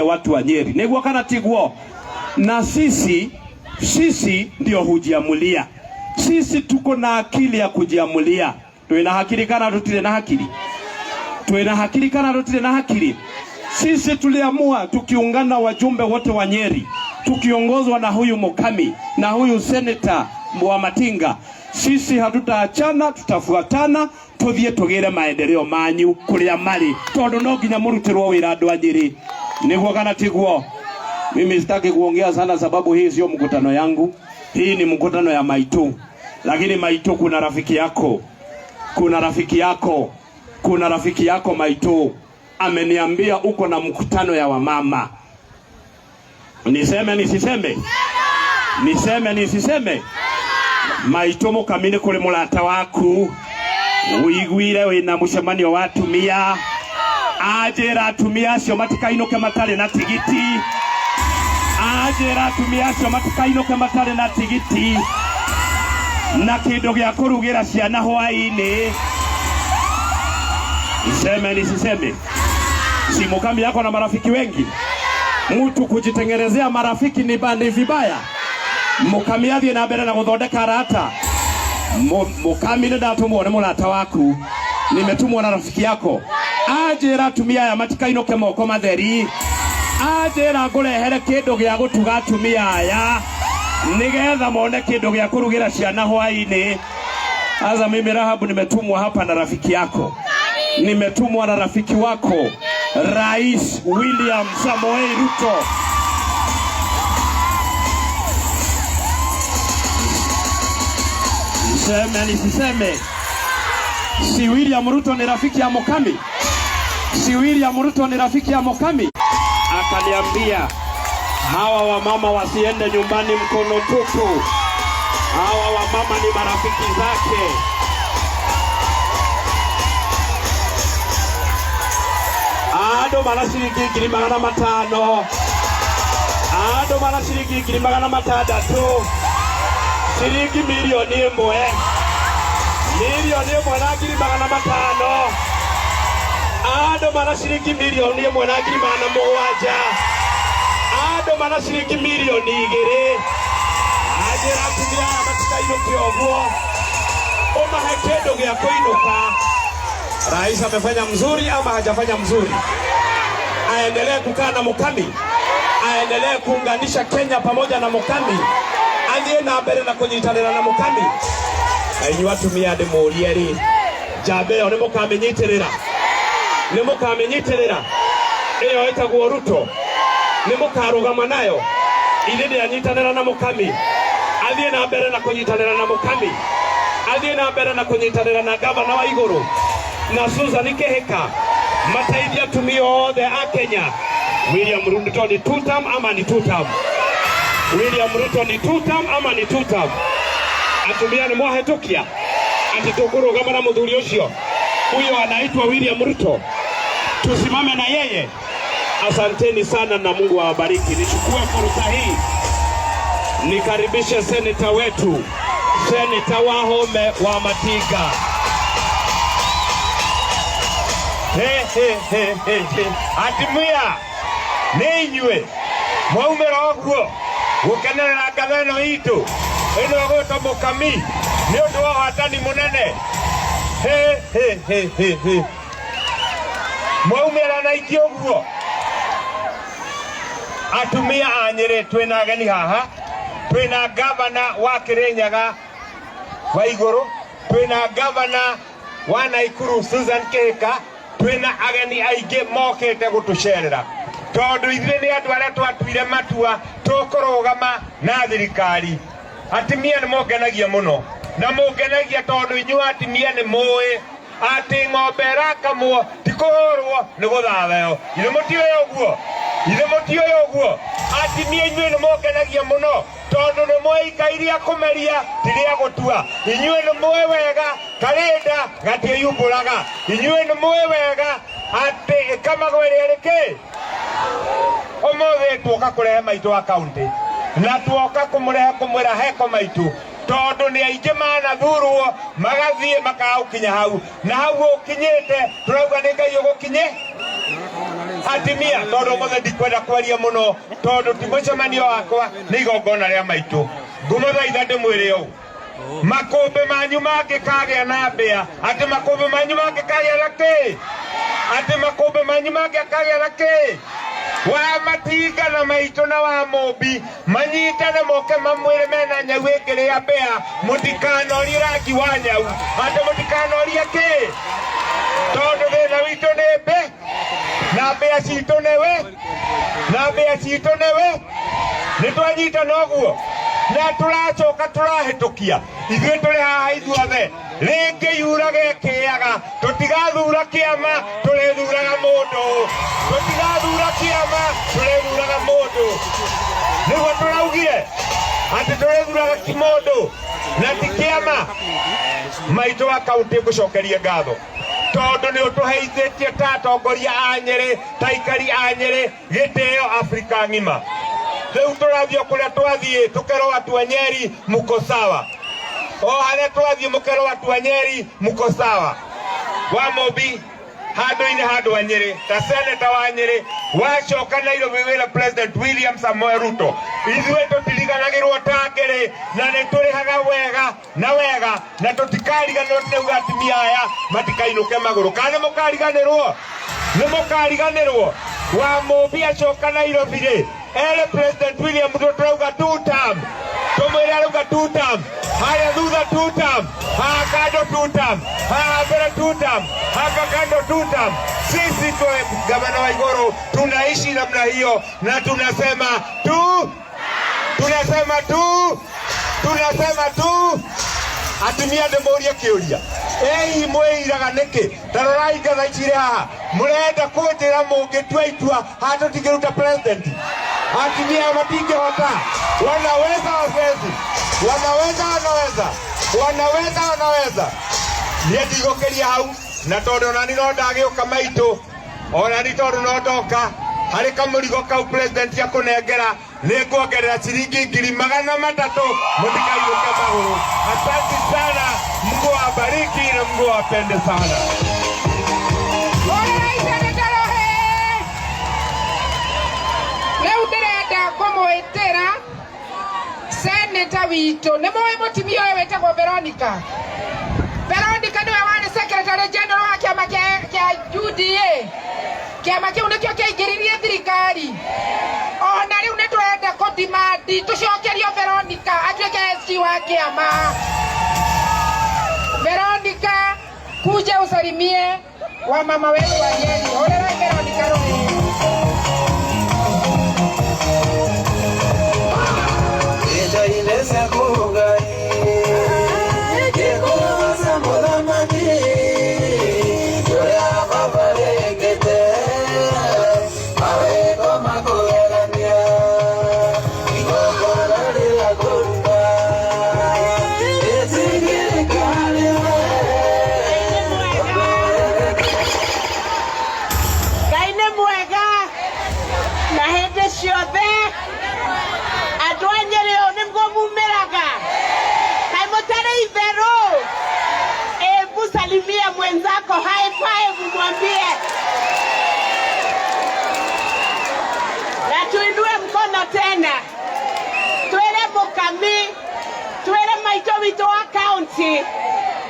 Watu wa Nyeri, niguo kana tiguo? Na sisi ndio hujiamulia. Sisi tuko na akili ya kujiamulia. Twina hakiri kana tutire na hakiri? Twina hakiri kana tutire na hakiri? Sisi tuliamua tukiungana, wajumbe wote wa Nyeri tukiongozwa na huyu Mukami na huyu seneta wa Matinga, sisi hatutaachana, tutafuatana tuthie tugire maendeleo manyu kuria mari, tondu no nginya murutirwo wira andu a Nyeri, niguo kana tiguo? Mimi sitaki kuongea sana sababu hii sio mkutano yangu, hii ni mkutano ya Maitu. Lakini Maitu, kuna rafiki yako, kuna rafiki yako, kuna rafiki yako Maitu ameniambia uko na mkutano ya wamama. Niseme nisiseme? Niseme nisiseme? Maitu Mukami nĩ kũrĩ mũrata waku wiguire wĩna mũcemanio wa atumia, anjĩra atumia acio matikainũke matarĩ na tigiti, anjĩra atumia acio matikainũke matarĩ na tigiti na kĩndũ gĩa kũrugĩra ciana hwaĩ-inĩ. Niseme nisiseme? Si Mukami yako na marafiki wengi? Mtu kujitengenezea marafiki ni bandi vibaya. Mukami athiĩ na mbere na gũthondeka arata. Mukami nĩ ndatumwo nĩ mũrata waku, nimetumwo na rafiki yako, anjĩra atumia aya matikainũke moko matheri, anjĩra ngũrehere kĩndũ gĩa gũtuga atumia aya nigetha mone kĩndũ gĩa kũrugĩra ciana hwaĩ-inĩ. Sasa mimi Rahabu nimetumwa hapa na rafiki yako, nimetumwa na rafiki wako Rais William Samoei Ruto. Niseme nisiseme? Si William Ruto ni rafiki ya Mukami? Si William Ruto ni rafiki ya Mukami? Akaniambia hawa wamama wasiende nyumbani mkono tupu. Hawa wamama ni marafiki zake. Andũ mara ciringi 500,000, andũ mara ciringi 600,000, ciringi 1,000,000, 1,500,000, andũ mara ciringi 1,700,000, andũ mara ciringi 2,000,000. Anjĩra atumia aya matikainũke ũguo, ũmahe kĩndũ gĩa kũinũka. Rais amefanya mzuri ama hajafanya mzuri? Aendelee kukaa na Mukami, aendelee kuunganisha Kenya pamoja na Mukami, athiĩ na mbere na kũnyitanĩra na Mukami. Na inyuĩ atumia ndĩmũrie rĩ, njamba ĩyo nĩ mũkamĩnyitĩrĩra? Nĩ mũkamĩnyitĩrĩra? Ĩyo ĩtagwo Ruto, nĩ mũkarũgama nayo? Ithe ndĩanyitanĩra na Mukami, athiĩ na mbere na kũnyitanĩra na Mukami, athiĩ na mbere na kũnyitanĩra na gavana wa igũrũ na Susan Kihika, mateithie atumia othe a Kenya. William Ruto ni two term ama ni two term? William Ruto ni two term ama ni two term? Atumia nĩ mwahetũkia atĩ tũkũrũgama na mũthuri ũcio, huyo anaitwa William Ruto, tusimame na yeye. Asanteni sana na Mungu awabariki. Nichukue fursa hii nikaribishe seneta wetu, Seneta Wahome wa Matiga. He, he, he, he, he. Atumia nĩ inyuĩ mwaumĩra ũguo gũkenerera ngatho ĩno itũ ĩno ĩgwĩtwo Mukami nĩ ũndũ wa ũhatani mũnene. He, he, he, he, he. Mwaumĩra na ingĩ ũguo. Atumia a Nyĩrĩ twĩna ageni haha, twĩna gavana wa Kĩrĩnyaga wa igũrũ, twĩna gavana wa Naikuru Susan Kihika, twĩna ageni aingĩ mokĩte gũtũcerera tondũ ithuĩ nĩ andũ arĩa twatuire matua tũkũrũgama na thirikari. Atumia nĩ mũngenagia mũno, na mũngenagia tondũ inyuĩ atumia nĩ mũĩ atĩ ng'ombe ĩrakamwo ti kũhũrwo nĩ gũthathaywo. Ithe mũtiũĩ ũguo? Ithe mũtiũĩ ũguo? Atumia inyuĩ nĩ mũngenagia mũno tondũ nĩ mũĩ ikai rĩa kũmeria ti rĩa gũtua. Inyuĩ nĩ mũĩ wega karĩnda gatiĩyumbũraga. Inyuĩ nĩ mũĩ wega atĩ ĩkamagwo ĩrĩa ĩrĩ kĩ. Ũmũthĩ tuoka kũrehe maitũ wa kaunti na tuoka kũmũrehe kũmwĩra heko maitũ tondũ nĩ aingĩ manathurwo magathiĩ makaga gũkinya hau, na hau ũkinyĩte tũrauga nĩ Ngai ũgũkinye. Atimia tondu mothe ndikwenda kwaria muno tondu ti mucemanio wakwa ni igongona ria maitu. Ngumuthaitha ndimwire uu, makumbi manyu mangikagĩa na mbĩa, atĩ makumbi manyu mangĩkagĩa na kĩ, atĩ makumbi manyu mangĩkagĩa na kĩ, wa matinga na maitũ na wa mũmbi manyitane moke mamwĩre mena nyau ĩngĩrĩa mbĩa, mũtikanorie rangi wa nyau, atĩ mũtikanorie kĩ, tondũ thĩna witũ nĩ mbĩ na mbĩa citũ nĩwe, na mbĩa citũ nĩwe, nĩ twanyitana ũguo na tũracoka tũrahĩtũkia ithuĩ tũrĩ haha ithuothe rĩngĩ yurage ĩkĩaga tũtigathura kĩama tũrĩthuraga mũndũ, tũtigathura kĩama tũrĩthuraga mũndũ, nĩguo tũraugire atĩ tũrĩthuraga mũndũ na ti kĩama. Maitũ wa kaunti ngũcokerie ngatho tondu ni utuheithĩtie ta atongoria a Nyĩrĩ, ta aikari a Nyĩrĩ gĩtĩo Afrika ng'ima. Rĩu tũrathiĩ o kũrĩa twathiĩ tũkerwo watu wa Nyeri mko sawa, o harĩa twathiĩ mũkerwo watu wa Nyeri mko sawa. Wa Mũmbi handũ-inĩ handũ wa Nyĩrĩ ta seneta wa Nyĩrĩ wacoka Nairobi wĩra President William Samoei Ruto, ithuĩ tũtiriganagĩrwo ta Ngĩrĩ na nĩ tũrĩhaga wega na wega na tũtikariganĩrwo. Tũrauga atumia aya matikainũke magũrũ, kana nĩ mũkariganĩrwo? Nĩ mũkariganĩrwo? Wa Mũmbi acoka Nairobi rĩ ere President William Ruto tũrauga two term, tũmwĩre arauga two term, harĩa thutha two term, haha kando two term, haha mbere two term, hapa kando two term. Sisi tuwe gavana wa Igoro tunaishi namna hiyo na tunasema tu, tunasema tu, tunasema tu. Atumia ndĩmũrie kĩũria, ĩhihi mwĩiraga nĩkĩ? Ta rorai ngatha ici irĩ haha, mũrenda kũnjĩra mũngĩtua itua haha tũtingĩruta president? Atumia matingĩhota, wanaweza, wawezi, wanaweza, wanaweza, wanaweza, wanaweza. Niĩ ndigũkĩria hau na tondũ onani no ndagĩũka maitũ, onani tondũ no ndoka harĩ kamũrigo kau president akũnengera nĩ nguongerera ciringi 300,000 mũtikainũke magũrũ. Asante sana, Mungu awabariki na Mungu awapende sana. Ũrĩrai Senator Rohe. Rĩu ndĩrenda kũmwĩtĩra seneta witũ, nĩ mũĩ mũtumia ũyũ wĩtagwo Veronica. Veronica nĩwe warĩ secretary general wa kĩama kĩa UDA. Kĩama kĩu nĩkĩo kĩaingĩririe thirikari. Ona rĩu nĩ tũrenda kũdimandi tũcokerio Veronica atuĩke SG wa kĩama. Veronica, kuja usalimie wamama wetu wa Nyeri. Horerai Veronica Rohe. Ngai nĩ mwega na hĩndĩ ciothe. Andũ a Nyĩrĩ ũũ nĩguo mumĩraga, kaĩ mũtarĩ itherũ. Ebu salimia mwenzako, high five, mwambie na tuinue mkono tena, twĩre Mũkami, twĩre maitũ witũ wa county,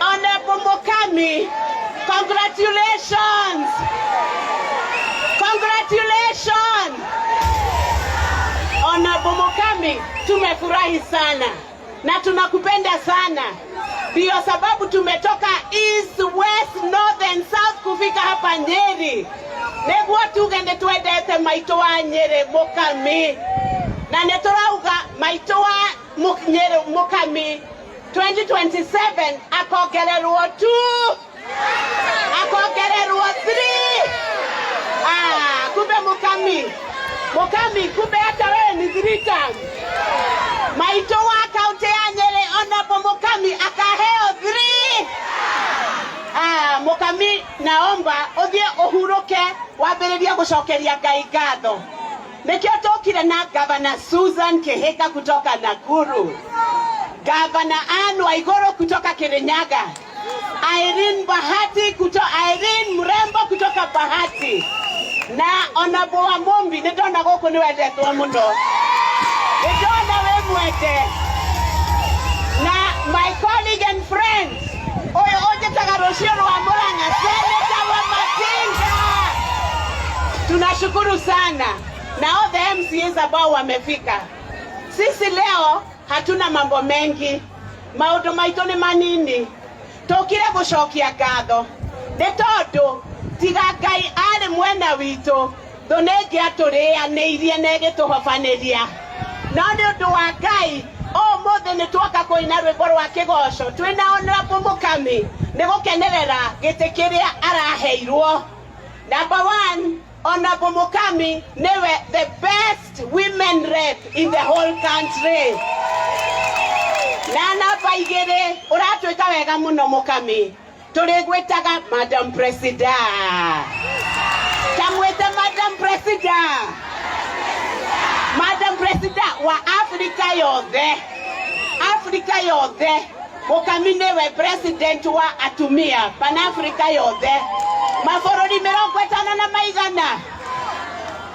Honorable Mukami, congratulations. Congratulations. Honorable Mukami, tumefurahi sana na tunakupenda sana. Ndio sababu tumetoka east, west, north and south kufika hapa Nyeri. Nĩguo tuge nĩ twendete maitũ wa Nyeri Mukami. Na nĩ tũrauga maitũ wa Nyeri Mukami 2027 akongererwo 2, akongererwo 3. Ah, kumbe Mukami, Mukami, kumbe hata wewe ni 3 times. Maitũ wa kaunti ya Nyeri Honorable Mukami akaheo 3. Ah, Mukami, naomba uthie uhuruke wambĩrĩrie gũcokeria Ngai ngatho. Nĩkĩo tũkire na Governor Susan Kihika kutoka Nakuru, Governor Anne Waiguru kutoka Kirinyaga, Irene Bahati kutoka, Irene Mrembo kutoka Bahati. Na Honorable wa Mumbi, nĩ ndona gũkũ nĩ wendetwo mũno, nĩ ndona wĩ mwende. Na my colleague and friend ũyũ ũnjĩtaga rũciũ rwa Murang'a, Senator wa Matinga, tunashukuru sana na all the MCAs ambao wamefika. Sisi leo hatuna mambo mengi, maũndũ maitũ nĩ manini. Tũkire gũcokia ngatho nĩ tondũ tiga Ngai arĩ mwena witũ, thũ nĩ ĩngĩatũrĩanĩirie na ĩgĩtũhobanĩria, no nĩ ũndũ wa Ngai ũmũthĩ nĩ twoka kũina rwĩmbo rwa kĩgoco twĩna Honorable Mukami nĩ gũkenerera gĩtĩ kĩrĩa araheirwo. Number one, Honorable Mukami niwe the best women rep in the whole country. Na namba 2, ũratwĩka wega mũno Mukami, tũrĩgwĩtaga Madam President. Tamwĩte Madam President, Madam President wa Afrika yothe, Afrika yothe. Mukami niwe president wa atumia pan Afrika yothe, mabũrũri 50 na maigana.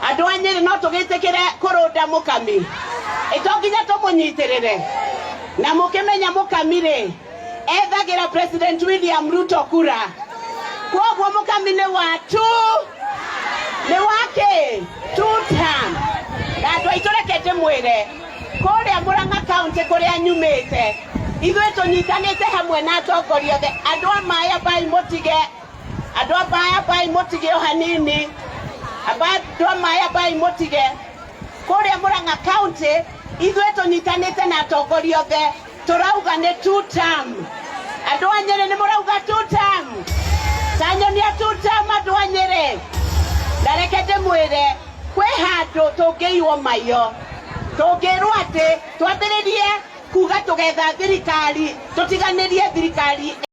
Andũ a Nyĩrĩ, no tũgĩtĩkĩre kũrũnda Mukami? Ĩto nginya tũmũnyitĩrĩre na mũkĩmenya Mukami rĩ ethagĩra President William Ruto kura. Koguo Mukami nĩ wa tu nĩ wa kĩ two term. Na andũ aitũ, reke ndĩmwĩre, kũrĩa Murang'a County kũrĩa nyumĩte, ithuĩ tũnyitanĩte hamwe na atongoria othe. Andũ a Maya bai mũtige, andũ a Maya bai mũtige o hanini, andũ a Maya bai mũtige. Kũrĩa Murang'a County ithuĩ tũnyitanĩte na atongoria othe, tũrauga nĩ two term. Andũ a Nyĩrĩ, nĩ mũrauga two term? Tanyonia two term, andũ a Nyĩrĩ. Na reke ndĩmwĩre, kwĩ handũ tũngĩiywo maiyo, tũngĩrwo atĩ twambĩrĩrie kuga tũgetha thirikari, tũtiganĩrie thirikari.